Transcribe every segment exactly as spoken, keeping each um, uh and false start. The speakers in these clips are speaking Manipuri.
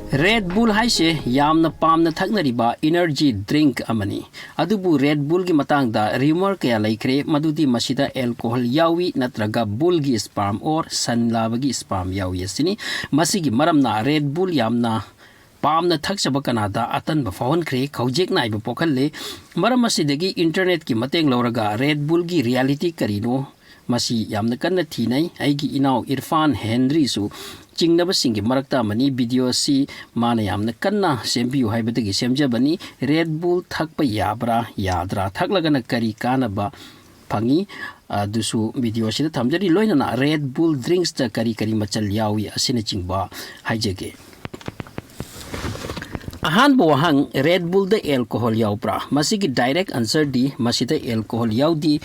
Red Bull ꯍꯥꯏꯁꯦ ꯌꯥꯝꯅ ꯄꯥꯝꯅ ꯊꯛꯅꯔꯤꯕ energy drink ꯑꯃꯅꯤ꯫ ꯑꯗꯨꯕꯨ Red Bullꯒꯤ ꯃꯇꯥꯡꯗ rumor ꯀꯌꯥ ꯂꯩꯈ꯭ꯔꯦ, ꯃꯗꯨꯗꯤ ꯃꯁꯤꯗ alcohol ꯌꯥꯎꯏ ꯅꯠꯇ꯭ꯔꯒ bullꯒꯤ sperm or ꯁꯟ ꯂꯥꯕꯒꯤ sperm ꯌꯥꯎꯏ ꯑꯁꯤꯅꯤ꯫ ꯃꯁꯤꯒꯤ ꯃꯔꯝꯅ Red Bull ꯌꯥꯝꯅ ꯄꯥꯝꯅ ꯊꯛꯆꯕ ꯀꯅꯥꯗ ꯑꯇꯟꯕ ꯐꯥꯎꯍꯟꯈ꯭ꯔꯦ, ꯈꯧꯖꯦꯛ ꯅꯥꯏꯕ ꯄꯣꯛꯍꯜꯂꯦ꯫ ꯃꯔꯝ ꯑꯁꯤꯗꯒꯤ internetꯀꯤ ꯃꯇꯦꯡ ꯂꯧꯔꯒ Red Bullꯒꯤ reality ꯀꯔꯤꯅꯣ, ꯃꯁꯤ ꯌꯥꯝꯅ ꯀꯟꯅ ꯊꯤꯅꯩ꯫ ꯑꯩꯒꯤ ꯏꯅꯥꯎ ꯏꯔꯐꯥꯟ ꯍꯦꯟꯔꯤꯁꯨ ꯆꯤꯡꯅꯕꯁꯤꯡꯒꯤ ꯃꯔꯛꯇ ꯑꯃꯅꯤ꯫ Video ꯑꯁꯤ ꯃꯥꯅ ꯌꯥꯝꯅ ꯀꯟꯅ ꯁꯦꯝꯕꯤꯌꯨ ꯍꯥꯏꯕꯗꯒꯤ ꯁꯦꯝꯖꯕꯅꯤ꯫ Red Bull ꯊꯛꯄ ꯌꯥꯕ꯭ꯔꯥ ꯌꯥꯗ꯭ꯔꯥ, ꯊꯛꯂꯒꯅ ꯀꯔꯤ ꯀꯥꯟꯅꯕ ꯐꯪꯏ, ꯑꯗꯨꯁꯨ video ꯑꯁꯤꯗ ꯊꯝꯖꯔꯤ꯫ ꯂꯣꯏꯅꯅ Red Bull drinksꯇ ꯀꯔꯤ ꯀꯔꯤ ꯃꯆꯜ ꯌꯥꯎꯏ ꯑꯁꯤꯅꯆꯤꯡꯕ ꯍꯥꯏꯖꯒꯦ꯫ ꯑꯍꯥꯟꯕ ꯋꯥꯍꯪ, Red Bullꯗ alcohol ꯌꯥꯎꯕ꯭ꯔꯥ? ꯃꯁꯤꯒꯤ direct answerꯗꯤ ꯃꯁꯤꯗ alcohol ꯌꯥꯎꯗꯦ꯫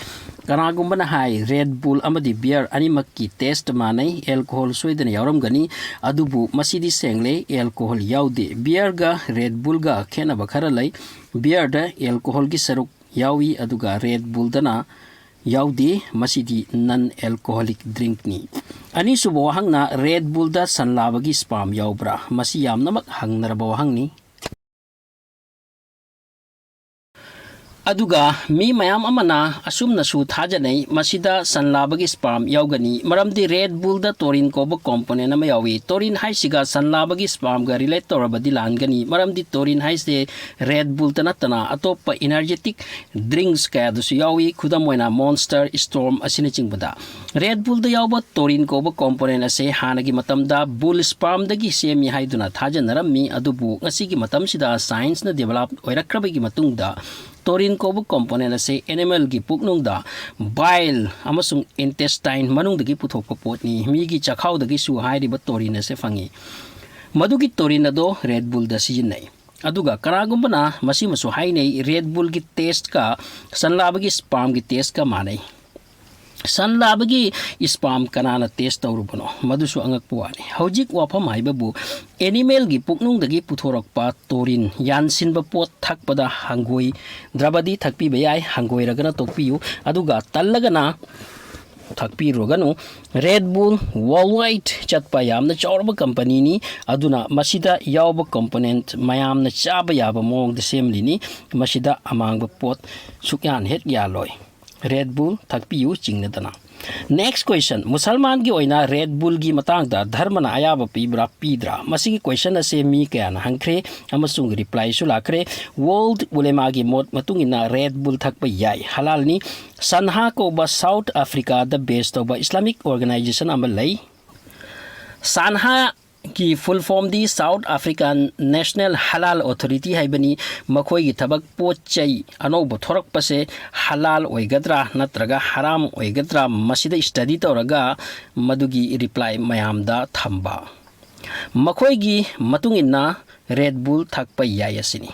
ꯀꯅꯥꯒꯨꯝꯕꯅ ꯍꯥꯏ Red Bull ꯑꯃꯗꯤ beer ꯑꯅꯤꯃꯛꯀꯤ taste ꯃꯥꯟꯅꯩ, alcohol ꯁꯣꯏꯗꯅ ꯌꯥꯎꯔꯝꯒꯅꯤ, ꯑꯗꯨꯕꯨ ꯃꯁꯤꯗꯤ ꯁꯦꯡꯂꯦ, alcohol ꯌꯥꯎꯗꯦ꯫ Beerꯒ Red Bullꯒ ꯈꯦꯠꯅꯕ ꯈꯔ ꯂꯩ꯫ Beerꯗ alcoholꯒꯤ ꯁꯔꯨꯛ ꯌꯥꯎꯏ, ꯑꯗꯨꯒ Red Bullꯗꯅ ꯌꯥꯎꯗꯦ꯫ ꯃꯁꯤꯗꯤ non alcoholic drinkꯅꯤ꯫ ꯑꯅꯤꯁꯨꯕ ꯋꯥꯍꯪꯅ, Red Bullꯗ ꯁꯟ ꯂꯥꯕꯒꯤ sperm ꯌꯥꯎꯕ꯭ꯔꯥ? ꯃꯁꯤ ꯌꯥꯝꯅꯃꯛ ꯍꯪꯅꯔꯕ ꯋꯥꯍꯪꯅꯤ꯫ ꯑꯗꯨꯒ ꯃꯤ ꯃꯌꯥꯝ ꯑꯃꯅ ꯑꯁꯨꯝꯅꯁꯨ ꯊꯥꯖꯅꯩ, ꯃꯁꯤꯗ ꯁꯟ ꯂꯥꯕꯒꯤ sperm ꯌꯥꯎꯒꯅꯤ, ꯃꯔꯝꯗꯤ Red Bullꯗ taurine ꯀꯧꯕ component ꯑꯃ ꯌꯥꯎꯏ꯫ Taurine ꯍꯥꯏꯁꯤꯒ ꯁꯟ ꯂꯥꯕꯒꯤ spermꯒ relate ꯇꯧꯔꯕꯗꯤ ꯂꯥꯟꯒꯅꯤ, ꯃꯔꯝꯗꯤ taurine ꯍꯥꯏꯁꯦ Red Bullꯇ ꯅꯠꯇꯅ ꯑꯇꯣꯞꯄ energetic drinks ꯀꯌꯥꯗꯁꯨ ꯌꯥꯎꯏ, ꯈꯨꯗꯝ ꯑꯣꯏꯅ Monster, Storm ꯑꯁꯤꯅꯆꯤꯡꯕꯗ꯫ Red Bullꯗ ꯌꯥꯎꯕ taurine ꯀꯧꯕ component ꯑꯁꯤ ꯍꯥꯟꯅꯒꯤ ꯃꯇꯝꯗ bull spermꯗꯒꯤ ꯁꯦꯝꯃꯤ ꯍꯥꯏꯗꯨꯅ ꯊꯥꯖꯅꯔꯝꯃꯤ, ꯑꯗꯨꯕꯨ ꯉꯁꯤꯒꯤ ꯃꯇꯝꯁꯤꯗ scienceꯅ develop ꯑꯣꯏꯔꯛꯈ꯭ꯔꯕꯒꯤ ꯃꯇꯨꯡꯗ taurine ꯀꯧꯕ component ꯑꯁꯤ animalꯒꯤ ꯄꯨꯛꯅꯨꯡꯗ bile ꯑꯃꯁꯨꯡ intestine ꯃꯅꯨꯡꯗꯒꯤ ꯄꯨꯊꯣꯛꯄ ꯄꯣꯠꯅꯤ꯫ ꯃꯤꯒꯤ ꯆꯈꯥꯎꯗꯒꯤꯁꯨ ꯍꯥꯏꯔꯤꯕ taurine ꯑꯁꯤ ꯐꯪꯏ꯫ ꯃꯗꯨꯒꯤ taurine ꯑꯗꯣ Red Bullꯗ ꯁꯤꯖꯤꯟꯅꯩ꯫ ꯑꯗꯨꯒ ꯀꯅꯥꯒꯨꯝꯕꯅ ꯃꯁꯤꯃꯁꯨ ꯍꯥꯏꯅꯩ, Red Bullꯒꯤ tasteꯀ ꯁꯟ ꯂꯥꯕꯒꯤ spermꯒꯤ tasteꯀ ꯃꯥꯟꯅꯩ꯫ ꯁꯟ ꯂꯥꯕꯒꯤ sperm ꯀꯅꯥꯅ taste ꯇꯧꯔꯨꯕꯅꯣ? ꯃꯗꯨꯁꯨ ꯑꯉꯛꯄ ꯋꯥꯅꯤ꯫ ꯍꯧꯖꯤꯛ ꯋꯥꯐꯝ ꯍꯥꯏꯕꯕꯨ animalꯒꯤ ꯄꯨꯛꯅꯨꯡꯗꯒꯤ ꯄꯨꯊꯣꯔꯛꯄ taurine ꯌꯥꯟꯁꯤꯟꯕ ꯄꯣꯠ ꯊꯛꯄꯗ ꯍꯪꯒꯣꯏꯗ꯭ꯔꯕꯗꯤ ꯊꯛꯄꯤꯕ ꯌꯥꯏ, ꯍꯪꯒꯣꯏꯔꯒꯅ ꯇꯣꯛꯄꯤꯌꯨ꯫ ꯑꯗꯨꯒ ꯇꯜꯂꯒꯅ ꯊꯛꯄꯤꯔꯨꯒꯅꯨ꯫ Red Bull worldwide ꯆꯠꯄ ꯌꯥꯝꯅ ꯆꯥꯎꯔꯕ ꯀꯝꯄꯅꯤꯅꯤ, ꯑꯗꯨꯅ ꯃꯁꯤꯗ ꯌꯥꯎꯕ component ꯃꯌꯥꯝꯅ ꯆꯥꯕ ꯌꯥꯕ ꯃꯑꯣꯡꯗ ꯁꯦꯝꯂꯤꯅꯤ꯫ ꯃꯁꯤꯗ ꯑꯃꯥꯡꯕ ꯄꯣꯠ ꯁꯨꯛꯌꯥꯟ ꯍꯦꯛ ꯌꯥꯜꯂꯣꯏ꯫ Red Bull ꯊꯛꯄꯤꯌꯨ ꯆꯤꯡꯅꯗꯅ꯫ Next question, ꯃꯨꯁꯜꯃꯥꯟꯒꯤ ꯑꯣꯏꯅ Red Bullꯒꯤ ꯃꯇꯥꯡꯗ ꯙꯔꯃꯅ ꯑꯌꯥꯕ ꯄꯤꯕ꯭ꯔꯥ ꯄꯤꯗ꯭ꯔꯥ? ꯃꯁꯤꯒꯤ question ꯑꯁꯦ ꯃꯤ ꯀꯌꯥꯅ ꯍꯪꯈ꯭ꯔꯦ ꯑꯃꯁꯨꯡ replyꯁꯨ ꯂꯥꯛꯈ꯭ꯔꯦ꯫ World Ulemaꯒꯤ ꯃꯣꯠ ꯃꯇꯨꯡ ꯏꯟꯅ Red Bull ꯊꯛꯄ ꯌꯥꯏ, ꯍꯂꯥꯜꯅꯤ꯫ ꯁꯟꯍꯥ ꯀꯧꯕ South Africaꯗ base ꯇꯧꯕ Islamic organization ꯑꯃ ꯂꯩ꯫ ꯁꯟꯍꯥꯒꯤ full formꯗꯤ South African National Halal Authority ꯍꯥꯏꯕꯅꯤ꯫ ꯃꯈꯣꯏꯒꯤ ꯊꯕꯛ ꯄꯣꯠ ꯆꯩ ꯑꯅꯧꯕ ꯊꯣꯔꯛꯄꯁꯦ ꯍꯂꯥꯜ ꯑꯣꯏꯒꯗ꯭ꯔꯥ ꯅꯠꯇ꯭ꯔꯒ ꯍꯔꯥꯝ ꯑꯣꯏꯒꯗ꯭ꯔꯥ, ꯃꯁꯤꯗ study ꯇꯧꯔꯒ ꯃꯗꯨꯒꯤ reply ꯃꯌꯥꯝꯗ ꯊꯝꯕ꯫ ꯃꯈꯣꯏꯒꯤ ꯃꯇꯨꯡ ꯏꯟꯅ Red Bull ꯊꯛꯄ ꯌꯥꯏ ꯑꯁꯤꯅꯤ꯫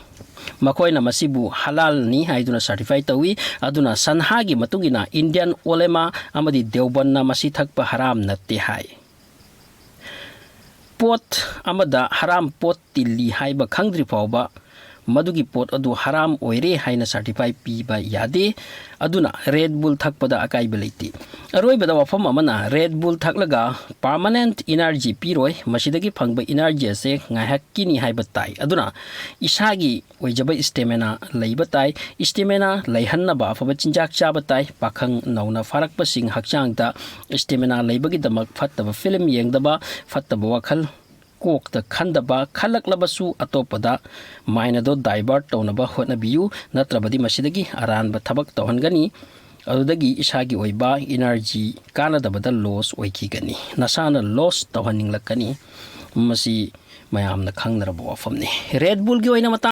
ꯃꯈꯣꯏꯅ ꯃꯁꯤꯕꯨ ꯍꯂꯥꯜꯅꯤ ꯍꯥꯏꯗꯨꯅ certify ꯇꯧꯏ꯫ ꯑꯗꯨꯅ ꯁꯟꯍꯥꯒꯤ ꯃꯇꯨꯡ ꯏꯟꯅ Indian Ulema ꯑꯃꯗꯤ ꯗꯦꯎꯕꯟꯅ ꯃꯁꯤ ꯊꯛꯄ ꯍꯔꯥꯝ ꯅꯠꯇꯦ ꯍꯥꯏ꯫ ꯄꯣꯠ ꯑꯃꯗ ꯍꯔꯥꯝ ꯄꯣꯠ ꯇꯤꯜꯂꯤ ꯍꯥꯏꯕ ꯈꯪꯗ꯭ꯔꯤ ꯐꯥꯎꯕ ꯃꯗꯨꯒꯤ ꯄꯣꯠ ꯑꯗꯨ ꯍꯔꯥꯝ ꯑꯣꯏꯔꯦ ꯍꯥꯏꯅ certify ꯄꯤꯕ ꯌꯥꯗꯦ꯫ ꯑꯗꯨꯅ Red Bull ꯊꯛꯄꯗ ꯑꯀꯥꯏꯕ ꯂꯩꯇꯦ꯫ ꯑꯔꯣꯏꯕꯗ ꯋꯥꯐꯝ ꯑꯃꯅ, Red Bull ꯊꯛꯂꯒ permanent energy ꯄꯤꯔꯣꯏ, ꯃꯁꯤꯗꯒꯤ ꯐꯪꯕ energy ꯑꯁꯦ ꯉꯥꯏꯍꯥꯛꯀꯤꯅꯤ ꯍꯥꯏꯕ ꯇꯥꯏ꯫ ꯑꯗꯨꯅ ꯏꯁꯥꯒꯤ ꯑꯣꯏꯖꯕ stamina ꯂꯩꯕ ꯇꯥꯏ꯫ Stamina ꯂꯩꯍꯟꯅꯕ ꯑꯐꯕ ꯆꯤꯟꯖꯥꯛ ꯆꯥꯕ ꯇꯥꯏ꯫ ꯄꯥꯈꯪ ꯅꯧꯅ ꯐꯥꯔꯛꯄꯁꯤꯡ ꯍꯛꯆꯥꯡꯗ stamina ꯂꯩꯕꯒꯤꯗꯃꯛ ꯐꯠꯇꯕ film ꯌꯦꯡꯗꯕ, ꯐꯠꯇꯕ ꯋꯥꯈꯜ ꯀꯣꯛꯇ ꯈꯟꯗꯕ, ꯈꯜꯂꯛꯂꯕꯁꯨ ꯑꯇꯣꯞꯄꯗ mind ꯑꯗꯣ divert ꯇꯧꯅꯕ ꯍꯣꯠꯅꯕꯤꯌꯨ, ꯅꯠꯇ꯭ꯔꯕꯗꯤ ꯃꯁꯤꯗꯒꯤ ꯑꯔꯥꯟꯕ ꯊꯕꯛ ꯇꯧꯍꯟꯒꯅꯤ꯫ ꯑꯗꯨꯗꯒꯤ ꯏꯁꯥꯒꯤ ꯑꯣꯏꯕ energy ꯀꯥꯟꯅꯗꯕꯗ loss ꯑꯣꯏꯈꯤꯒꯅꯤ, ꯅꯁꯥꯅ loss ꯇꯧꯍꯟꯅꯤꯡꯂꯛꯀꯅꯤ꯫ ꯃꯁꯤ ꯃꯌꯥꯝꯅ ꯈꯪꯅꯔꯕ ꯋꯥꯐꯝꯅꯤ꯫ Red Bullꯒꯤ ꯑꯣꯏꯅ ꯃꯇꯥꯡ